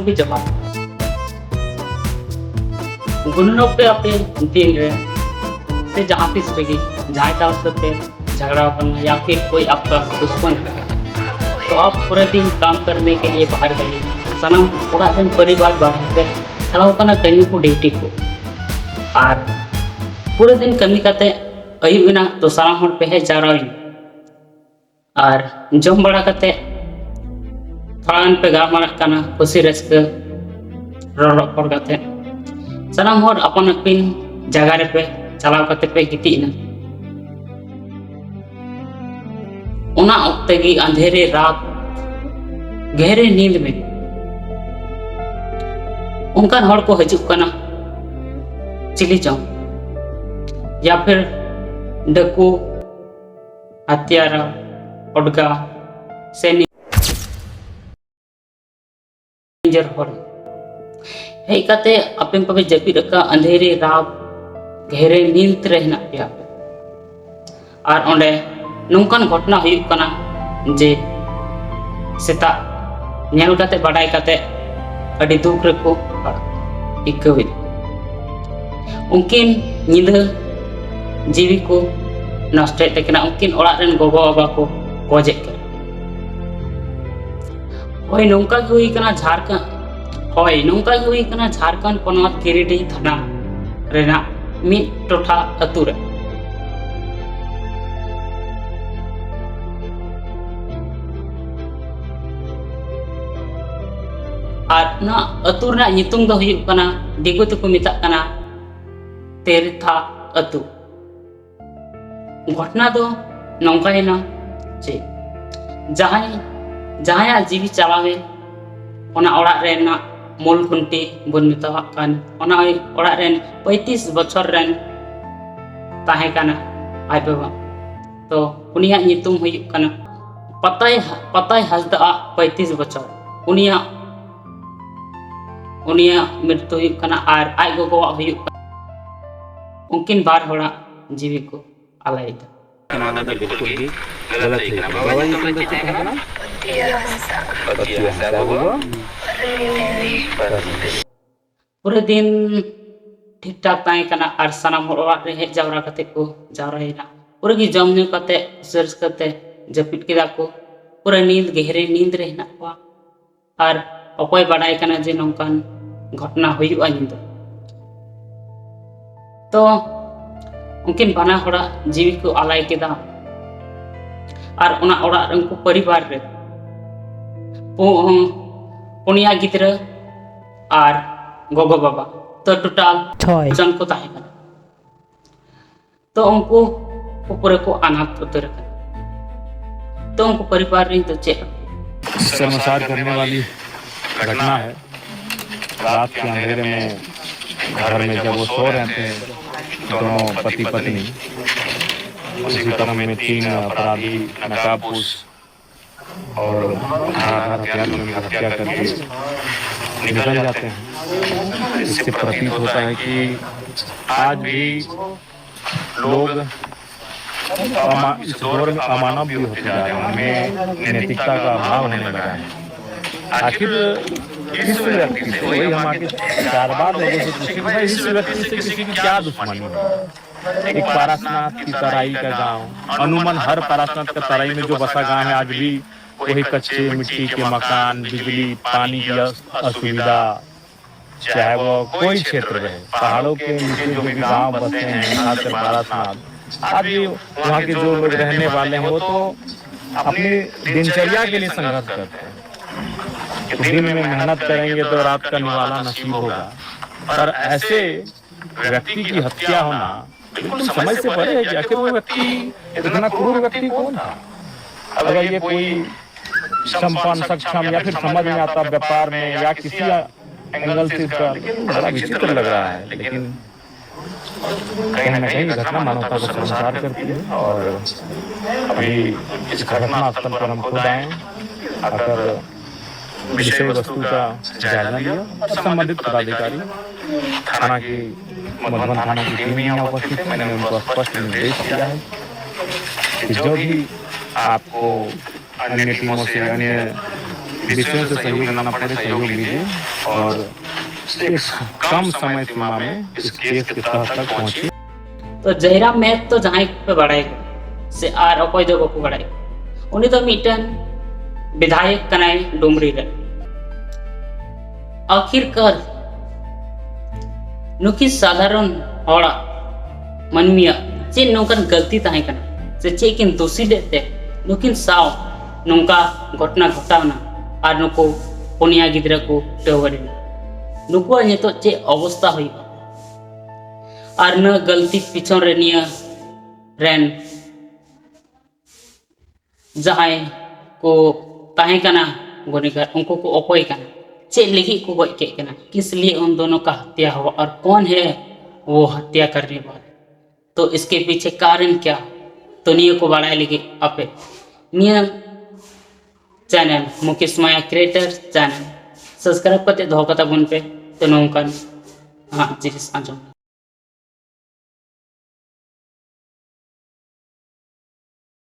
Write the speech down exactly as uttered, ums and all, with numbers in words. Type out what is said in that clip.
ᱜᱮ ᱡᱚᱦᱟᱨ᱾ ᱜᱩᱱᱟᱹᱱᱚᱜ ᱯᱮ ᱟᱯᱮ ᱫᱤᱱ ᱨᱮ ᱥᱮ ᱡᱟᱦᱟᱸ ᱛᱤᱥ ᱨᱮᱜᱮ ᱡᱟᱦᱟᱸᱭ ᱥᱟᱶ ᱥᱟᱶᱛᱮ ᱡᱷᱟᱜᱽᱲᱟ ᱟᱠᱟᱱᱟ ᱭᱟ ᱯᱷᱤᱨ ᱠᱳᱭ ᱟᱯᱠᱟ ᱫᱩᱥᱢᱟᱱ ᱦᱮ, ᱛᱚ ᱟᱯ ᱯᱩᱨᱮ ᱫᱤᱱ ᱠᱟᱢ ᱠᱟᱨᱱᱮ ᱠᱮ ᱞᱤᱭᱮ ᱵᱟᱦᱟᱨ ᱜᱮ, ᱥᱟᱱᱟᱢ ᱚᱲᱟᱜ ᱨᱮᱱ ᱯᱚᱨᱤᱵᱟᱨ ᱵᱟᱦᱨᱮ ᱛᱮ ᱪᱟᱞᱟᱣ ᱠᱟᱱᱟ ᱠᱟᱹᱢᱤ ᱠᱚ, ᱰᱤᱭᱩᱴᱤ ᱠᱚ, ᱟᱨ ᱯᱩᱨᱟᱹ ᱫᱤᱱ ᱠᱟᱹᱢᱤ ᱠᱟᱛᱮ ᱟᱹᱭᱩᱵ ᱮᱱᱟ ᱛᱚ ᱥᱟᱱᱟᱢ ᱦᱚᱲ ᱯᱮ ᱦᱮᱡ ᱡᱟᱣᱨᱟᱭᱮᱱᱟ᱾ ᱟᱨ ᱡᱚᱢ ᱵᱟᱲᱟ ᱠᱟᱛᱮ ᱛᱷᱚᱲᱟ ᱜᱟᱱ ᱯᱮ ᱜᱟᱞᱢᱟᱨᱟᱜ ᱠᱟᱱᱟ, ᱠᱩᱥᱤ ᱨᱟᱹᱥᱠᱟᱹ ᱨᱚᱲ ᱨᱚᱯᱚᱲ ᱠᱟᱛᱮ ᱥᱟᱱᱟᱢ ᱦᱚᱲ ᱟᱯᱟᱱ ᱟᱹᱯᱤᱱ ᱡᱟᱭᱜᱟ ᱨᱮᱯᱮ ᱪᱟᱞᱟᱣ ᱠᱟᱛᱮ ᱯᱮ ᱜᱤᱛᱤᱡ ᱮᱱᱟ᱾ ᱚᱱᱟ ᱚᱠᱛᱮ ᱜᱮ ᱟᱸᱫᱷᱮᱨᱮ ᱨᱟᱛ ᱜᱮᱦᱨᱮ ᱱᱤᱸᱫ ᱢᱮ ᱚᱱᱠᱟᱱ ᱦᱚᱲ ᱠᱚ ᱦᱤᱡᱩᱜ ᱠᱟᱱᱟ, ᱪᱤᱞᱤ ᱪᱚᱝ ᱭᱟ ᱯᱷᱤᱨ ᱰᱟᱹᱠᱩ, ᱦᱟᱛᱭᱟᱨᱟ, ᱚᱰᱜᱟ ᱥᱮ ᱱᱤᱡᱮᱨ ᱦᱚᱲ ᱦᱮᱡ ᱠᱟᱛᱮ ᱟᱯᱮ ᱯᱟᱯᱮ ᱡᱟᱹᱯᱤᱫ ᱟᱠᱟᱫ ᱟᱸᱫᱷᱮᱨᱮ ᱨᱟᱛ ᱜᱮᱦᱨᱮ ᱱᱤᱸᱫ ᱨᱮ ᱦᱮᱱᱟᱜ ᱯᱮᱭᱟ ᱯᱮ᱾ ᱟᱨ ᱚᱸᱰᱮ ᱱᱚᱝᱠᱟᱱ ᱜᱷᱚᱴᱚᱱᱟ ᱦᱩᱭᱩᱜ ᱠᱟᱱᱟ ᱡᱮ ᱥᱮᱛᱟᱜ ᱧᱮᱞ ᱠᱟᱛᱮ ᱵᱟᱰᱟᱭ ᱠᱟᱛᱮ ᱟᱹᱰᱤ ᱫᱩᱠ ᱨᱮᱠᱚ ᱟᱹᱭᱠᱟᱹᱣᱮᱫ᱾ ᱩᱱᱠᱤᱱ ᱧᱤᱫᱟᱹ ᱡᱤᱣᱤ ᱠᱚ ᱱᱚᱥᱴᱚᱭᱮᱫ ᱛᱟᱹᱠᱤᱱᱟ, ᱩᱱᱠᱤᱱ ᱚᱲᱟᱜ ᱨᱮᱱ ᱜᱚᱜᱚ ᱵᱟᱵᱟ ᱠᱚ ᱜᱚᱡᱮᱫ ᱠᱤᱱᱟ᱾ ᱦᱳᱭ, ᱱᱚᱝᱠᱟ ᱜᱮ ᱦᱩᱭ ᱠᱟᱱᱟ ᱡᱷᱟᱲᱠᱷᱚᱸᱰ, ᱦᱳᱭ, ᱱᱚᱝᱠᱟ ᱜᱮ ᱦᱩᱭ ᱠᱟᱱᱟ ᱡᱷᱟᱲᱠᱷᱚᱸᱰ ᱯᱚᱱᱚᱛ ᱜᱤᱨᱤᱰᱤᱦ ᱛᱷᱟᱱᱟ ᱨᱮᱱᱟᱜ ᱢᱤᱫ ᱴᱚᱴᱷᱟ ᱟᱹᱛᱩ ᱨᱮ᱾ ᱟᱨ ᱚᱱᱟ ᱟᱹᱛᱩ ᱨᱮᱱᱟᱜ ᱧᱩᱛᱩᱢ ᱫᱚ ᱦᱩᱭᱩᱜ ᱠᱟᱱᱟ, ᱫᱤᱠᱩ ᱛᱮᱠᱚ ᱢᱮᱛᱟᱜ ᱠᱟᱱᱟ ᱛᱮᱨᱛᱷᱟ ᱟᱹᱛᱩ᱾ ᱜᱷᱚᱴᱚᱱᱟ ᱫᱚ ᱱᱚᱝᱠᱟᱭᱮᱱᱟ ᱡᱮ ᱡᱟᱦᱟᱸᱭ, ᱡᱟᱦᱟᱸᱭᱟᱜ ᱡᱤᱣᱤ ᱪᱟᱞᱟᱣᱮᱱ, ᱚᱱᱟ ᱚᱲᱟᱜ ᱨᱮᱱᱟᱜ ᱢᱩᱞ ᱠᱷᱩᱱᱴᱤ ᱵᱚᱱ ᱢᱮᱛᱟᱣᱟᱜ ᱠᱟᱱ, ᱚᱱᱟ ᱚᱲᱟᱜ ᱨᱮᱱ ᱯᱚᱸᱭᱛᱨᱤᱥ ᱵᱚᱪᱷᱚᱨ ᱨᱮᱱ ᱛᱟᱦᱮᱸ ᱠᱟᱱᱟ ᱟᱡ ᱵᱟᱵᱟ᱾ ᱛᱚ ᱩᱱᱤᱭᱟᱜ ᱧᱩᱛᱩᱢ ᱦᱩᱭᱩᱜ ᱠᱟᱱᱟ ᱯᱟᱛᱟᱭ, ᱯᱟᱛᱟᱭ ᱦᱟᱸᱥᱫᱟᱜ ᱟᱜ ᱯᱚᱸᱭᱛᱨᱤᱥ ᱵᱚᱪᱷᱚᱨ᱾ ᱩᱱᱤᱭᱟᱜ, ᱩᱱᱤᱭᱟᱜ ᱢᱨᱤᱛᱭᱩ ᱦᱩᱭᱩᱜ ᱠᱟᱱᱟ ᱟᱨ ᱟᱡ ᱜᱚᱜᱚᱣᱟᱜ ᱦᱩᱭᱩᱜ ᱠᱟᱱᱟ, ᱩᱱᱠᱤᱱ ᱵᱟᱨ ᱦᱚᱲᱟᱜ ᱡᱤᱣᱤ ᱠᱚ ᱟᱞᱟᱭᱮᱫᱟ᱾ ᱱᱚᱣᱟ ᱫᱚ ᱵᱤᱞᱠᱩᱞ ᱜᱮ ᱜᱟᱞᱟᱛ ᱦᱩᱭ ᱠᱟᱱᱟ᱾ ᱵᱟᱵᱟ ᱧᱩᱛᱩᱢ ᱫᱚ ᱪᱮᱫ ᱛᱟᱦᱮᱸ ᱠᱟᱱᱟ? ᱯᱟᱹᱛᱭᱟᱹ ᱦᱟᱸᱥᱫᱟ ᱜᱚᱜᱚ᱾ ᱯᱩᱨᱟᱹ ᱫᱤᱱ ᱴᱷᱤᱠ ᱴᱷᱟᱠ ᱛᱟᱦᱮᱸ ᱠᱟᱱᱟ ᱟᱨ ᱥᱟᱱᱟᱢ ᱦᱚᱲ ᱚᱲᱟᱜ ᱨᱮ ᱦᱮᱡ ᱡᱟᱣᱨᱟ ᱠᱟᱛᱮ ᱠᱚ ᱡᱟᱣᱨᱟᱭᱮᱱᱟ᱾ ᱯᱩᱨᱟᱹ ᱜᱮ ᱡᱚᱢ ᱧᱩ ᱠᱟᱛᱮ ᱠᱩᱥᱤ ᱨᱟᱹᱥᱠᱟᱹ ᱛᱮ ᱡᱟᱹᱯᱤᱫ ᱠᱮᱫᱟ ᱠᱚ᱾ ᱯᱩᱨᱟᱹ ᱱᱤᱸᱫ ᱜᱮᱦᱨᱮ ᱱᱤᱸᱫ ᱨᱮ ᱦᱮᱱᱟᱜ ᱠᱚᱣᱟ᱾ ᱟᱨ ᱚᱠᱚᱭ ᱵᱟᱰᱟᱭ ᱠᱟᱱᱟ ᱡᱮ ᱱᱚᱝᱠᱟᱱ ᱜᱷᱚᱴᱚᱱᱟ ᱦᱩᱭᱩᱜᱼᱟ ᱧᱤᱫᱟᱹ᱾ ᱛᱚ ᱩᱱᱠᱤᱱ ᱵᱟᱱᱟ ᱦᱚᱲᱟᱜ ᱡᱤᱣᱤ ᱠᱚ ᱟᱞᱟᱭ ᱠᱮᱫᱟ᱾ ᱟᱨ ᱚᱱᱟ ᱚᱲᱟᱜ ᱨᱮ ᱩᱱᱠᱩ ᱯᱚᱨᱤᱵᱟᱨ ᱨᱮ ᱯᱩ-, ᱯᱩᱱᱭᱟ ᱜᱤᱫᱽᱨᱟᱹ ᱟᱨ ᱜᱚᱜᱚ ᱵᱟᱵᱟ, ᱛᱚ ᱴᱳᱴᱟᱞ ᱪᱷᱚᱭ ᱡᱚᱱ ᱠᱚ ᱛᱟᱦᱮᱸ ᱠᱟᱱᱟ᱾ ᱛᱚ ᱩᱱᱠᱩ ᱠᱚ ᱯᱩᱨᱟᱹ ᱠᱚ ᱟᱱᱟᱛ ᱩᱛᱟᱹᱨ ᱟᱠᱟᱱᱟ᱾ ᱛᱚ ᱩᱱᱠᱩ ᱯᱚᱨᱤᱵᱟᱨ ᱨᱮᱱ ᱫᱚ ᱪᱮᱫ? शर्मसार करने वाली घटना है। रात के अंधेरे में घर में जब वो सो रहे थे, दोनों पति पत्नी, उसी क्रम में तीन अपराधी नकाबपोश और धारदार हथियार से उनकी हत्या करके निकल जाते हैं। इससे प्रतीत होता है कि आज भी लोग अमा-, इस दौर में अमानवीय होते जा रहे हैं, उनमें नैतिकता का अभाव होने लगा है। आखिर इस व्यक्ति से, वही हम आगे चार बार लोगों से पूछे कि भाई, इस व्यक्ति से किसी की क्या दुश्मनी है? एक पारसनाथ की तराई का गांव, अमूमन हर पारसनाथ का तराई में जो बसा गांव है, आज भी वही कच्चे मिट्टी के मकान, बिजली, पानी की अस-, असुविधा, चाहे वो कोई क्षेत्र रहे, पहाड़ों के नीचे जो भी गांव बसते हैं, खासकर पारसनाथ, आज भी वहाँ के जो लोग रहने वाले हैं, वो तो अपनी दिनचर्या के लिए संघर्ष करते हैं। दिन में मेहनत करेंगे तो रात का निवाला नसीब होगा, पर ऐसे व्यक्ति की हत्या होना बिल्कुल समझ से परे है कि आखिर वो व्यक्ति, इतना क्रूर व्यक्ति कौन था? अगर ये कोई संपन्न, सक्षम या फिर समझ में आता व्यापार में या किसी एंगल से इसका, लेकिन बड़ा विचित्र लग रहा है। लेकिन कहीं ना कहीं ये घटना मानवता को शर्मसार करती है और अभी इस घटना स्थल पर हम खुद आए, आकर विषय वस्तु का जायजा लिया और संबंधित पदाधिकारी थाना की, मधुबन थाना की टीम भी यहाँ उपस्थित है। मैंने उनको स्पष्ट निर्देश दिया है कि जो भी आपको अन्य टीमों से, अन्य विषयों से सहयोग लेना पड़े, सहयोग लीजिए और इस कम समय सीमा में इस केस के तह तक पहुंचिए। तो जयराम महतो तो जहाँ पे बड़ा है से आर अकोई दो बको बड़ा है, उन्हें तो मीटन विधायक कनाई डुमरी रे। आखिरकार ᱱᱩᱠᱤᱱ ᱥᱟᱫᱷᱟᱨᱚᱱ ᱦᱚᱲᱟᱜ, ᱢᱟᱹᱱᱢᱤᱭᱟᱜ ᱪᱮᱫ ᱱᱚᱝᱠᱟᱱ ᱜᱟᱹᱞᱛᱤ ᱛᱟᱦᱮᱸ ᱠᱟᱱᱟ ᱥᱮ ᱪᱮᱫ ᱠᱤᱱ ᱫᱩᱥᱤ ᱞᱮᱫ ᱛᱮ ᱱᱩᱠᱤᱱ ᱥᱟᱶ ᱱᱚᱝᱠᱟ ᱜᱷᱚᱴᱚᱱᱟ ᱜᱷᱚᱴᱟᱣᱱᱟ ᱟᱨ ᱱᱩᱠᱩ ᱯᱩᱱᱭᱟ ᱜᱤᱫᱽᱨᱟᱹ ᱠᱚ ᱴᱷᱟᱹᱣᱟᱹ ᱞᱮᱱᱟ? ᱱᱩᱠᱩᱣᱟᱜ ᱱᱤᱛᱚᱜ ᱪᱮᱫ ᱚᱵᱚᱥᱛᱟ ᱦᱩᱭᱩᱜᱼᱟ? ᱟᱨ ᱱᱩᱱᱟᱹᱜ ᱜᱟᱹᱞᱛᱤ ᱯᱤᱪᱷᱚᱱ ᱨᱮ ᱱᱤᱭᱟᱹ ᱨᱮᱱ ᱡᱟᱦᱟᱸᱭ ᱠᱚ ᱛᱟᱦᱮᱸ ᱠᱟᱱᱟ ᱜᱩᱱᱮᱜᱟᱨ, ᱩᱱᱠᱩ ᱠᱚ ᱚᱠᱚᱭ ᱠᱟᱱᱟ, ᱪᱮᱫ ᱞᱟᱹᱜᱤᱫ ᱠᱚ ᱜᱚᱡ ᱠᱮᱫ ᱠᱟᱱᱟ, किस लिए उन दोनों का हत्या हुआ और कौन है वो हत्या करने वाला, तो इसके पीछे कारण क्या? तो ᱱᱤᱭᱟᱹ ᱠᱚ ᱵᱟᱲᱟᱭ ᱞᱟᱹᱜᱤᱫ ᱟᱯᱮ ᱱᱤᱭᱟᱹ ᱪᱮᱱᱮᱞ ᱢᱩᱠᱮᱥ ᱢᱟᱭᱟ ᱠᱨᱤᱭᱮᱴᱟᱨ ᱪᱮᱱᱮᱞ ᱥᱟᱵᱥᱠᱨᱟᱭᱤᱵ ᱠᱟᱛᱮ ᱫᱚᱦᱚ ᱠᱟᱛᱟ ᱵᱚᱱ ᱯᱮ᱾ ᱛᱚ ᱱᱚᱝᱠᱟᱱ ᱦᱟᱸᱜ ᱡᱤᱱᱤᱥ ᱟᱸᱡᱚᱢ